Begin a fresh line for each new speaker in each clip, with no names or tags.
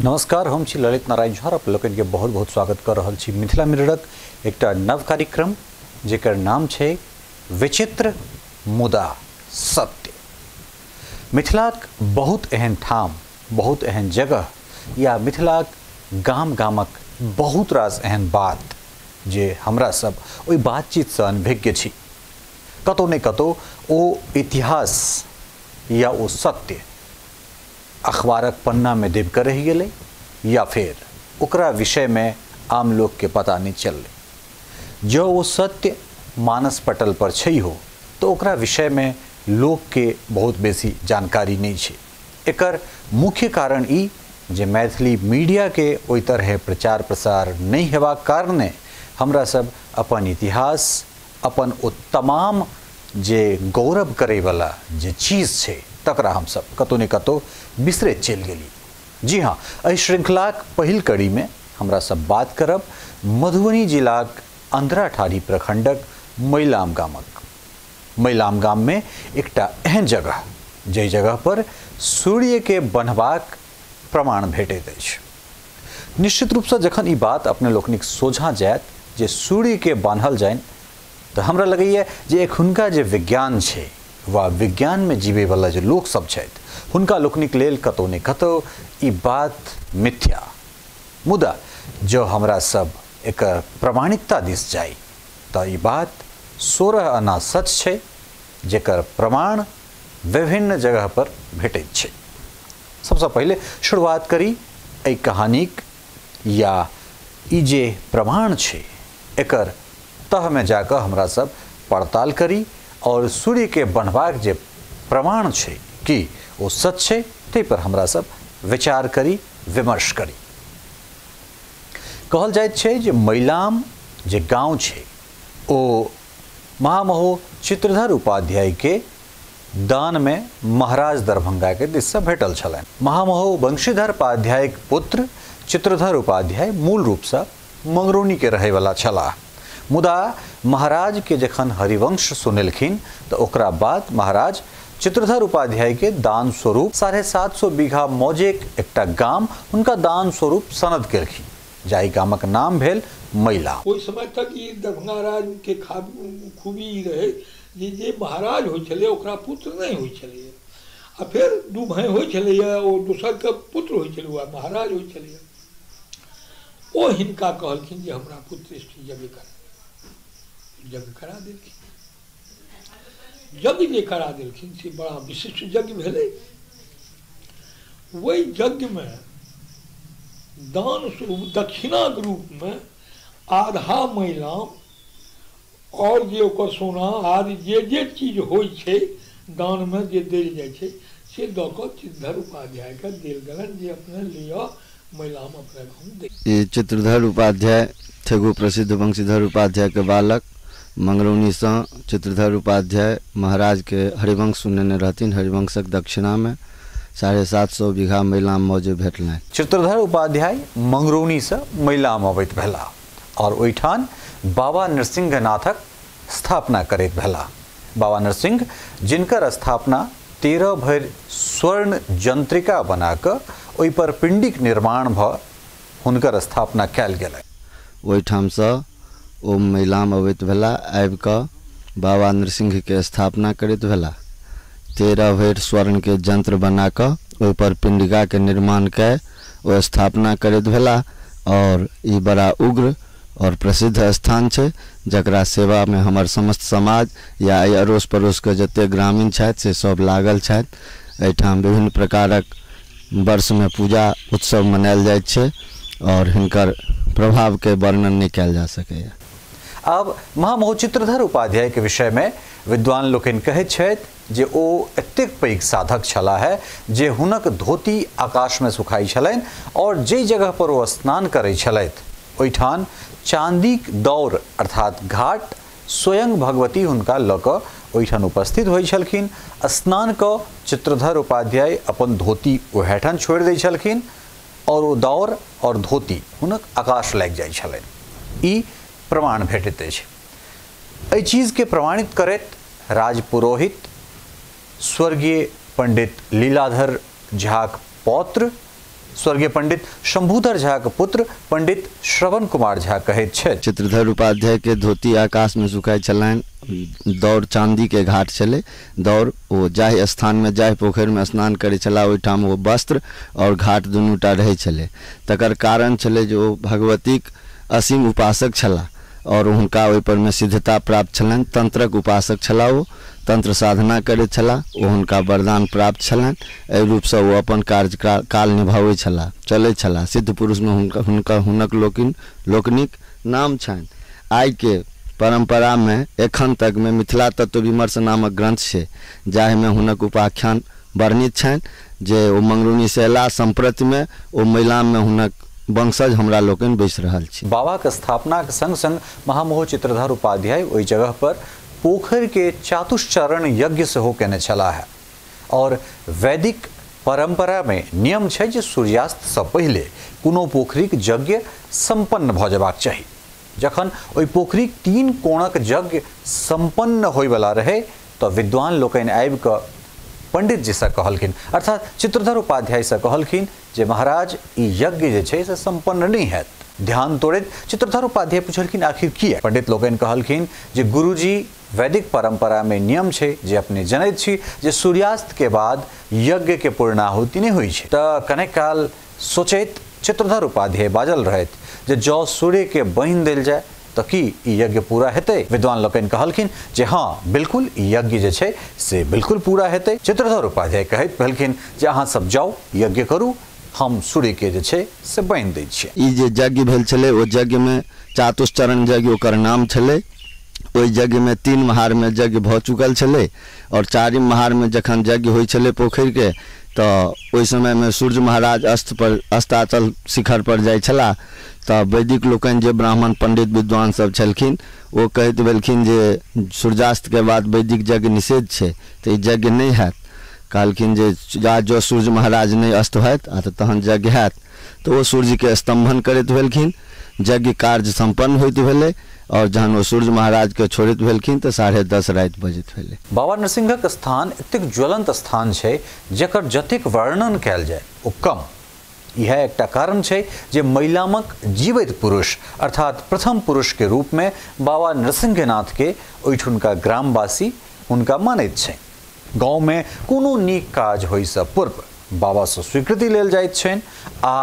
नमस्कार, हम छी ललित नारायण झा। आप लोकनि के बहुत बहुत स्वागत कर रहल छी मिथिला मिररक एकटा नव कार्यक्रम जेकर नाम छै विचित्र मुदा सत्य। मिथिलाक बहुत एहन ठाम, बहुत एहन जगह या मिथिलाक गाम गामक बहुत रास एहन बात जे हमरा सब ओहि बातचीतसँ अनभिज्ञ छी। कतौ ने कतौ ओ इतिहास या ओ सत्य अखबारक पन्ना में दबि कऽ रहि गेलै या फिर ओकरा विषयमे आम लोकके पता नहीं चललै। जँ ओ सत्य मानस पटल पर छै हो तो ओकरा विषयमे लोकके बहुत बेसी जानकारी नहीं छै। एकर मुख्य कारण ई जे मैथिली मीडियाके ओहि तरहे प्रचार प्रसार नहीं हेबाक कारणे हमरा सब अपन इतिहास, अपन ओ तमाम जे गौरव करैवला जे चीज छै तकरा हमसब कतौ ने कतौ बिसरैत चलि गेली। जी हाँ, एहि श्रृंखलाक पहिल कड़ीमे हमरा सब बात करब मधुबनी जिलाक अंधराठाढ़ी प्रखंडक मैलाम गामक। मैलाम गाममे एकटा एहन जगह जाहि जगह पर सूर्यके बन्हबाक प्रमाण भेटैत अछि। निश्चित रूपसँ जखन ई बात अपने लोकनिक सोझाँ जायत जे सूर्यके बान्हल जानि तऽ हमरा लगैए जे एखुनका जे विज्ञान छै वा विज्ञानमे जीवैवला जे लोकसब छथि हुनका लोकनिक लेल कतौ ने कतौ ई बात मिथ्या। मुदा जँ हमरा सब एकर प्रमाणिकता दिस जाइ तऽ ई बात 16 आना सच छै जेकर प्रमाण विभिन्न जगह पर भेटैत छै। सबसँ पहिले शुरुआत करी एहि कहानीक या ई जे प्रमाण छै एकर तहमे जाकऽ हमरा सब पड़ताल करी और सूर्य के बन्हबाक जे प्रमाण छै कि ओ सच छै ताहि पर हमरा सब विचार करी, विमर्श करी। कहल जाइत छै जे मैलाम जे गाँव छै ओ महामहो चित्रधर उपाध्याय के दान में महाराज दरभंगा के दिससँ भेटल छलनि। महामहो वंशीधर उपाध्याय के पुत्र चित्रधर उपाध्याय मूल रूपसँ मंगरौनी के रहैवला छलाह। मुदा महाराज के जखन हरिवंश सुनेलखिन तऽ ओकरा बाद महाराज चित्रधर उपाध्याय के दान स्वरूप 750 बीघा मौजेक एकटा गाम हुनका दान स्वरूप सनद केलखिन, जाहि गामक नाम भेल मैलाम।
ओहि समय तक ई दरभंगा राज के खूबी ई रहै जे जे महाराज होइ छलै ओकरा पुत्र नहि होइ छलैए आ फेर दू भाय होइ छलैए, ओ दोसरके पुत्र होइ छलै, वएह महाराज होइ छलैए। ओ हिनका कहलखिन जे हमरा पुत्र यज्ञ कर, यज्ञ करा देलखिन। यज्ञ जे करा देलखिन से बड़ा विशिष्ट यज्ञ भेलै। ओहि यज्ञमे दान स्वरूप दक्षिणाके रूपमे आधा मैलाम और जे ओकर सोना आदि जे जे चीज होइ छै दानमे जे देल जाइ छै से दऽ कऽ चित्रधर उपाध्यायके देल गेलनि जे अपने लिअ मैलाम अपने गाँव दे।
ई चित्रधर उपाध्याय थेगो प्रसिद्ध वंशीधर उपाध्यायके बालक मंगरौनीसँ चित्रधर उपाध्याय महाराजके हरिवंश सुनेने रहथिन। हरिवंशक दक्षिणामे 750 बीघा मैलाम मौजे भेटलनि।
चित्रधर उपाध्याय मंगरौनीसँ मैलाम अबैत भेला और ओहिठाम बाबा नरसिंहनाथक स्थापना करैत भेला। बाबा नरसिंह जिनकर स्थापना 13 भरि स्वर्ण जंत्रिका बनाकऽ ओहिपर पिंडीक निर्माण भऽ हुनकर स्थापना कयल गेलै।
ओहिठामसँ ओ मैलाम अबैत भेला, आबि कऽ बाबा नरसिंहके स्थापना करैत भेला। 13 भरि स्वर्णके यंत्र बनाकऽ ओहिपर पिंडिकाके निर्माण कए ओ स्थापना करैत भेला और ई बड़ा उग्र और प्रसिद्ध स्थान छै जकरा सेवामे हमर समस्त समाज या एहि अड़ोस पड़ोसके जतेक ग्रामीण छथि से सब लागल छथि। एहिठाम विभिन्न प्रकारक वर्षमे पूजा उत्सव मनायल जाइत छै और हिनकर प्रभावके वर्णन नहि कयल जा सकैए।
आब महामहो चित्रधर उपाध्याय के विषयमे विद्वान लोकनि कहैत छथि जे ओ एतेक पैघ साधक छलाह है जे हुनक धोती आकाशमे सुखाइ छलनि और जाहि जगह पर ओ स्नान करै छलथि ओहिठाम चांदीक दौर अर्थात घाट स्वयं भगवती हुनका लऽ कऽ ओहिठाम उपस्थित होइ छलखिन। स्नान कऽ चित्रधर उपाध्याय अपन धोती ओहिठाम छोड़ि दै छलखिन और ओ दौर और धोती हुनक आकाश लागि जाइ छलनि। ई प्रमाण भेटैत अछि। एहि चीजके प्रमाणित करैत राजपुरोहित स्वर्गीय पंडित लीलाधर झाक पौत्र स्वर्गीय पंडित शंभूधर झा के पुत्र पंडित श्रवण कुमार झा कहैत छथि।
चित्रधर उपाध्याय के धोती आकाश में सुखाइ छलनि, दौड़ चांदी के घाट छलै, दौड़ ओ जाहि स्थान में जाहि पोखरि में स्नान करै छलाह ओहिठाम ओ वस्त्र और घाट दुनूटा रहै छलै। तकर कारण छलै जे ओ भगवतीक असीम उपासक छलाह और हुनका ओहि पर में सिद्धता प्राप्त छलनि। तंत्रक उपासक छलाह, ओ तंत्र साधना करैत छलाह, ओ हुनका वरदान प्राप्त छलनि। एहि रूपसँ ओ अपन कार्यकाल निभाबै छलाह, चलै छलाह। सिद्ध पुरुषमे हुनका हुनका हुनक लोकनिक नाम छनि। आइके परम्परामे एखन तकमे मिथिला तत्व विमर्श नामक ग्रंथ छै जाहिमे हुनक उपाख्यान वर्णित छनि जे ओ मंगरूनीसँ अयलाह, सम्प्रतिमे ओ मैलाममे हुनक वंशज हमरा लोकनि बैसि रहल छी।
बाबाके स्थापनाके संग संग महामोह चित्रधर उपाध्याय ओहि जगह पर पोखरि के चातुश्चरण यज्ञ सेहो केने छलाह और वैदिक परंपरा में नियम छै जे सूर्यास्त से पहिले कोनो पोखरिक यज्ञ संपन्न भऽ जेबाक चाही। जखन ओहि पोखरिक 3 कोणक यज्ञ संपन्न होइवला रहे तऽ विद्वान लोकनि आबि कऽ पंडित जी से कहलखिन, अर्थात चित्रधर उपाध्याय से कहलखिन जे महाराज ई यज्ञ जे छै से संपन्न नहीं हैत। ध्यान तोड़ैत चित्रधर उपाध्याय पुछलखिन आखिर किया? पंडित लोकनि कहलखिन जे गुरुजी वैदिक परंपरा में नियम छै जे अपने जनैत छी जे सूर्यास्त के बाद यज्ञ के पूर्णाहुति नहीं होइ छै। तऽ कनेक काल सोचैत चित्रधर उपाध्याय बाजल रहथि जे जँ सूर्य के बान्हि देल जाय तऽ की ई यज्ञ पूरा हेतै? विद्वान लोकनि कहलखिन जे हाँ बिल्कुल ई यज्ञ जे छै से बिल्कुल पूरा हेतै। चित्रधर उपाध्याय कहैत कहलखिन जे अहाँ सब जाउ यज्ञ करू, हम सूर्य के जे छै से बान्हि दै छियै।
ई जे यज्ञ भेल छलै ओ यज्ञमे चातुश्चरण यज्ञ ओकर नाम छलै। ओहि यज्ञमे 3 महारमे यज्ञ भऽ चुकल छलै और 4 महारमे जखन यज्ञ होइ छलै पोखरिके तऽ ओहि समयमे सूर्य महाराज अस्त पर अस्ताचल शिखर पर जाइ छलाह। तऽ वैदिक लोकनि जे ब्राह्मण पंडित विद्वान सब छलखिन ओ कहैत भेलखिन जे सूर्यास्तके बाद वैदिक यज्ञ निषेध छै तऽ ई यज्ञ नहि हैत। कहलखिन जे जा जँ सूर्य महाराज नहि अस्त होयत आ तऽ तहन यज्ञ हैत। तऽ ओ सूर्यके स्तंभन करैत भेलखिन, यज्ञ कार्य सम्पन्न होइत भेलै और जहन ओ सूर्य महाराजके छोड़ैत भेलखिन तऽ 10:30 राति बजैत भेलै।
बाबा नरसिंहक स्थान एतेक ज्वलंत स्थान छै जकर जतेक वर्णन कयल जाय ओ कम। इएह एकटा कारण छै जे मैलामक जीवित पुरुष अर्थात प्रथम पुरुष के रूप में बाबा नरसिंहनाथ के ओहिठुनका ग्रामवासी हुनका मानैत छै। गाँव में कोनो नीक काज होइसँ पूर्व बाबासँ स्वीकृति लेल जाइत छनि आ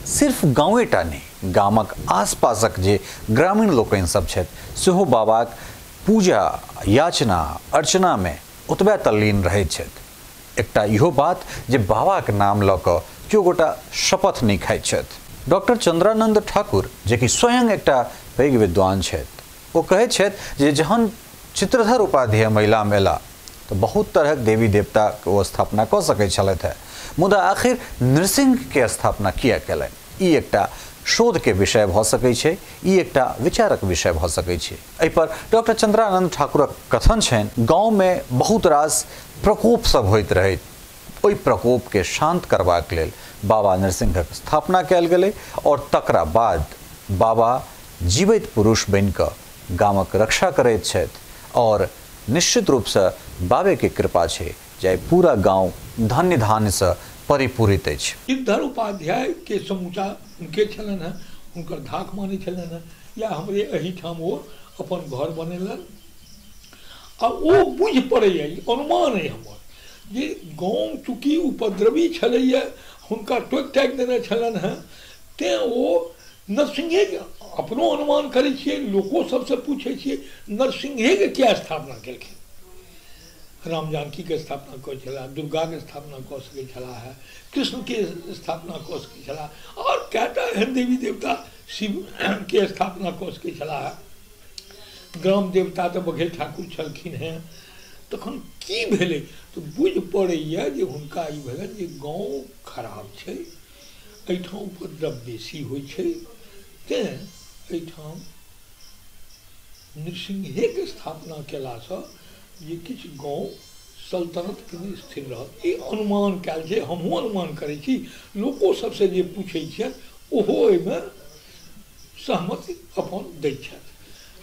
सिर्फ गाँवेटा नहि गामक आसपासक जे ग्रामीण लोकनि सब छथि सेहो बाबाक पूजा याचना अर्चना में ओतबे तल्लीन रहैत छथि। एकटा इहो बात जे बाबाक नाम लऽ कऽ केओ गोटा शपथ नहि खाइत छथि। डॉक्टर चंद्रानंद ठाकुर जे कि स्वयं एकटा पैघ विद्वान छथि ओ कहैत छथि जे जहन चित्रधर उपाध्याय मैलाम अयलाह तऽ बहुत तरहक देवी देवताके ओ स्थापना कऽ सकैत छलथि हेँ, मुदा आखिर नृसिंहके स्थापना किया कयलनि? ई एकटा शोधके विषय भऽ सकै छै, ई एकटा विचारक विषय भऽ सकै छै। एहिपर डॉक्टर चंद्रानंद ठाकुरक कथन छनि गाँवमे बहुत रास प्रकोप सब होइत रहैत, ओहि प्रकोपके शांत करबाक लेल बाबा नरसिंहक स्थापना कयल गेलै और तकरा बाद बाबा जीवित पुरुष बनिकऽ गामक रक्षा करैत छथि और निश्चित रूपसँ बाबेके कृपा छै जे पूरा गाँव धन्य धान्यसँ परिपूरित अछि।
चित्रधर उपाध्याय के समूचा हुनके छलनि हेँ, हुनकर धाक मानै छलनि हेँ या हमरे एहिठाम ओ अपन घर बनेलनि आ ओ बुझि पड़ैए, अनुमान अइ हमर जे गाँव चूँकि उपद्रवी छलैए हुनका टोकि टाकि देने छलनि हेँ तेँ ओ नरसिंहेके अपनो अनुमान करै छियै, लोको सबसँ पूछै छियै नरसिंहेके किया स्थापना केलखिन? राम जानकीके स्थापना कऽ छलाह, दुर्गाके स्थापना कऽ सकै छलाह हेँ, कृष्णके स्थापना कऽ सकै छलाह और कएटा एहन देवी देवता शिवके स्थापना कऽ सकै छलाह हेँ। ग्राम देवता तऽ बघेल ठाकुर छलखिन हेँ। तखन की भेलै तऽ बुझि पड़ैए जे हुनका ई भेलनि जे गाँव खराब छै, एहिठाम उपद्रव बेसी होइ छै, तेँ एहिठाम नृसिंहेके स्थापना कयलासँ जे किछु गाँव सल्तनत कनि स्थिर रहत। ई अनुमान कयल छै, हमहूँ अनुमान करै छी, लोको सबसँ जे पूछै छियनि ओहो एहिमे सहमति अपन दै छथि,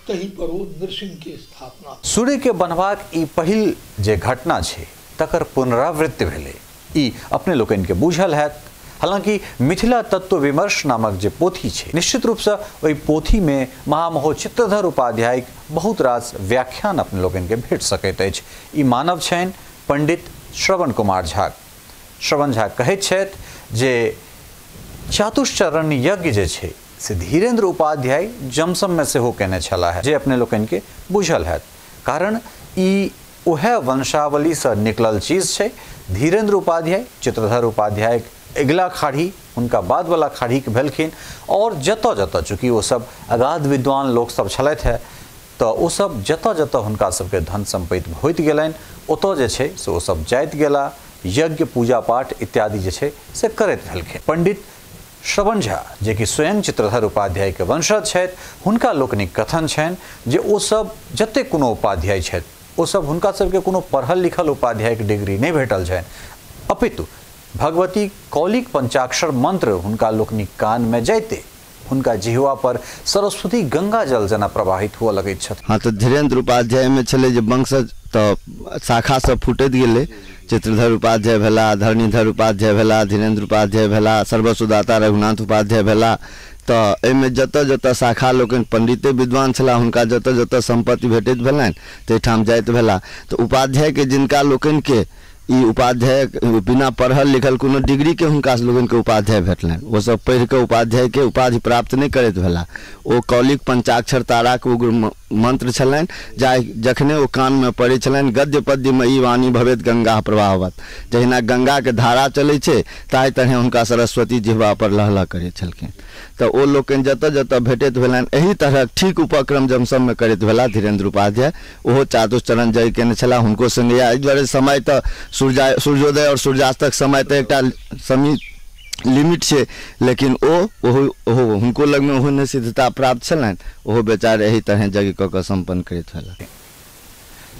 तही पर ओ नृसिंहके स्थापना।
सूर्यके बनबाक ई पहिल जे घटना छै तकर पुनरावृत्ति भेलै, ई अपने लोकनिके बूझल हैत। हालांकि मिथिला तत्व विमर्श नामक जे पोथी छै, निश्चित रूपसँ ओहि पोथीमे महामहो चित्रधर उपाध्यायक बहुत रास व्याख्यान अपने लोकनिके भेट सकैत अछि। ई मानव छनि पंडित श्रवण कुमार झा। श्रवण झा कहैत छथि जे चातुश्चरण यज्ञ जे छै से धीरेन्द्र उपाध्याय जमसममे सेहो केने छलाह, जे अपने लोकनिके बुझल हैत, कारण ई उएह वंशावलीसँ निकलल चीज छै। धीरेन्द्र उपाध्याय चित्रधर उपाध्यायक अगिला खाढ़ी, हुनका बादवला खाढ़ीके भेलखिन और जतऽ जतऽ चूँकि ओसब अगाध विद्वान लोकसब छलथि हे, तऽ ओसब जतऽ जतऽ हुनका सबके धन सम्पत्ति होइत गेलनि ओतऽ जे छै से ओसब जाइत गेला, यज्ञ पूजा पाठ इत्यादि जे छै से करैत भेलखिन। पंडित श्रवण झा जे कि स्वयं चित्रधर उपाध्यायके वंशज छथि, हुनका लोकनिक कथन छनि जे ओसब जतेक कोनो उपाध्याय छथि ओसब हुनका सबके कोनो पढ़ल लिखल उपाध्यायके डिग्री नहि भेटल छनि, अपितु भगवती कौलिक पंचाक्षर मंत्र हुनका लोकनिक कानमे जाइते हुनका जिह्वा पर सरस्वती गंगा जल जेना प्रवाहित हुअ लगैत छथि।
हाँ, तऽ धीरेन्द्र उपाध्यायमे छलै जे वंशज तऽ शाखा सब फूटैत गेलै। चित्रधर उपाध्याय भेला, धरणीधर उपाध्याय भेला, धीरेन्द्र उपाध्याय भेला, सर्वस्वदाता रघुनाथ उपाध्याय भेला। तऽ एहिमे जतऽ जतऽ शाखा लोकनि पंडिते विद्वान छलाह हुनका जतऽ जतऽ सम्पत्ति भेटैत भेलनि ताहिठाम जाइत भेला। तऽ उपाध्यायके जिनका लोकनिके ई उपाध्याय बिना पढ़ल लिखल कोनो डिग्रीके हुनका लोकनिके उपाध्याय भेटलनि, ओसब पढ़िकऽ उपाध्यायके उपाधि प्राप्त नहि करैत भेला। ओ कौलिक पंचाक्षर ताराके उग्र मंत्र छलनि, जाहि जखने ओ कानमे पड़ै छलनि गद्य पद्यमे ई वाणी भवेत गंगा प्रवाहवत, जहिना गंगाके धारा चलै छै ताहि तरहे हुनका सरस्वती जिह्वा पर लहलह करै छलखिन। तऽ ओ लोकनि जतऽ जतऽ भेटैत भेलनि एहि तरहक ठीक उपक्रम जमसममे करैत भेला धीरेन्द्र उपाध्याय। ओहो चातुश्चरण जय केने छलाह, हुनको संगे एहि दुआरे समय तऽ सूर्योदय और सूर्यास्तक समय तऽ एकटा समी लिमिट छै, लेकिन ओहो हुनको लगमे ओहो नहि सिद्धता प्राप्त छलनि, ओहो बेचारे एहि तरहे यज्ञ कऽ कऽ सम्पन्न करैत भेला।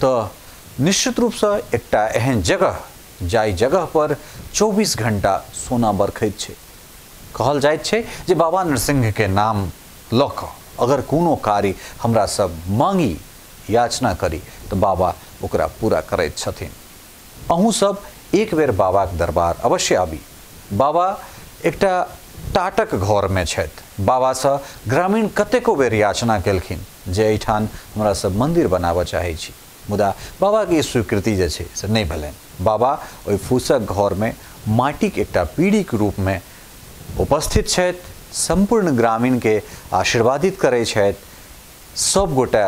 तऽ निश्चित रूपसँ एकटा एहन जगह जाहि जगह पर 24 घंटा सोना बरखैत छै, कहल जाइत छै जे बाबा नरसिंहके नाम लऽ कऽ अगर कोनो कार्य हमरा सब मांगी याचना करी तऽ बाबा ओकरा पूरा करैत छथिन। अहूँ सब एक बेर बाबाके दरबार अवश्य आबी। बाबा एकटा टाटक घरमे छथि। बाबासँ ग्रामीण कतेको बेर याचना केलखिन जे एहिठाम हमरा सब मन्दिर बनाबऽ चाहै छी, मुदा बाबाके ई स्वीकृति जे छै से नहि भेलनि। बाबा ओहि फूसक घरमे माटिक एकटा पीढ़ीके रूपमे उपस्थित छथि, सम्पूर्ण ग्रामीणके आशीर्वादित करै छथि। सब गोटा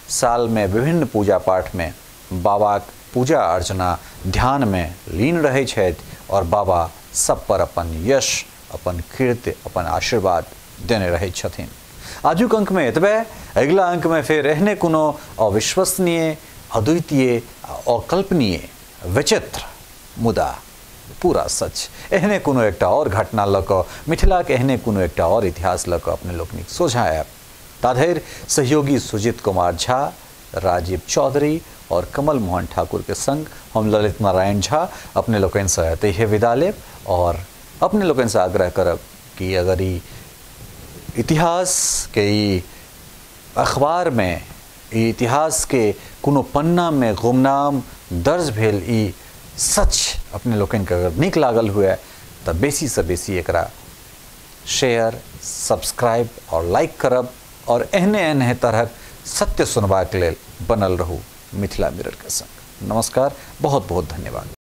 सालमे विभिन्न पूजा पाठमे बाबाक पूजा अर्चना ध्यानमे लीन रहै छथि और बाबा सब पर अपन यश, अपन कीर्ति, अपन आशीर्वाद देने रहै छथिन। आजुक अंकमे एतबे। अगिला अंकमे फेर एहने कोनो अविश्वसनीय, अद्वितीय, अकल्पनीय, विचित्र मुदा पूरा सच एहने कोनो एकटा और घटना लऽ कऽ, मिथिलाके एहने कोनो एकटा और इतिहास लऽ कऽ अपने लोकनिक सोझाँ आयब। ताधरि सहयोगी सुजीत कुमार झा, राजीव चौधरी और कमल मोहन ठाकुर के संग हम ललित नारायण झा अपने लोकनिसँ एतहिए विदा लेब और अपने लोकनिसँ आग्रह करब कि अगर ई इतिहास के ई अखबारमे, ई इतिहास के कोनो पन्नामे गुमनाम दर्ज भेल ई सच अपने लोकनिके अगर नीक लागल हुए तऽ बेसीसँ बेसी एकरा शेयर, सब्सक्राइब और लाइक करब और एहने एहने तरहक सत्य सुनबाक लेल बनल रहू मिथिला मिरर के संग। नमस्कार, बहुत बहुत धन्यवाद।